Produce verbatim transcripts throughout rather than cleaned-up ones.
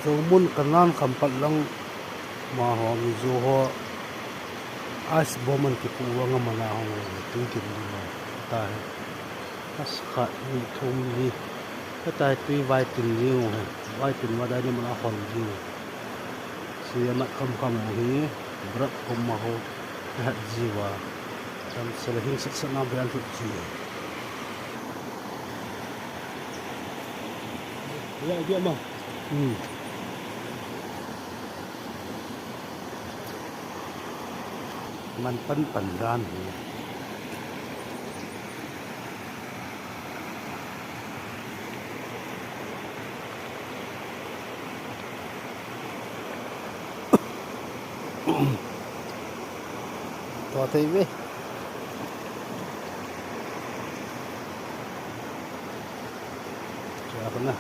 Zomun kanan kampat lang ma ho, mi zo ho, ice bomb an kipu wa ngam mana ho, tui kin di ma, ta he. As khat ni thum ni, ta tui vai tin di he, vai tin wa dai ni mana hon di. Si ya mat kam kam he, brak kum ma ho, hat ji wa. Kam sele hing sat sat na bian tu ji. Ya, ya ma. Hmm. Man pan pan dan hi. Tua tei be. Kena.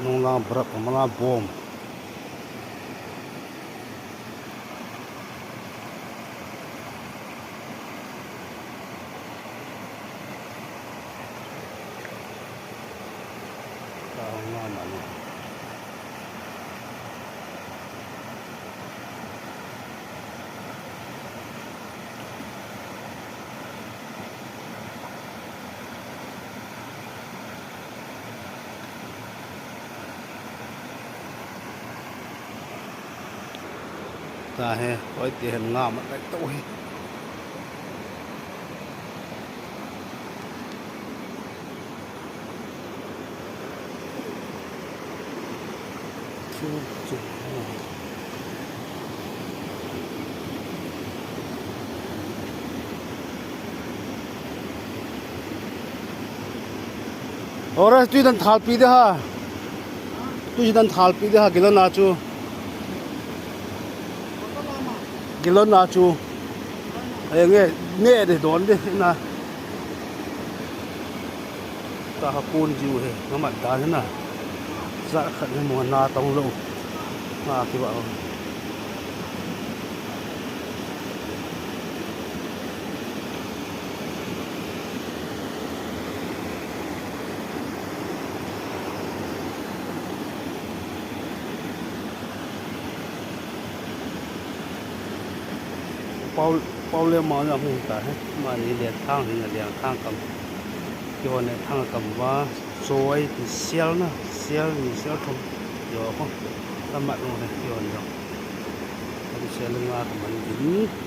Nung lang brak, mala bom. Ta he, oi, ti hen nga mak kai tau he. Ore, tui dan thal pi de ha. Tui dan thal pi de ha, gilon na chu. Gilon na chu. Ai nge, ne de don de na. Ta ha kun jiu he, nga mat dan he na. Za khat he mo na tong lo. Nga ki ba. Pau, pau le ma na hung ta he. Ma ni le thang hing a liang thang kam. Kio ne thang kam ba. Soi ti sial na, sial ni sial thum. Yo ko. Ka mat lo he kio ne. Kam sial nga kam man gin.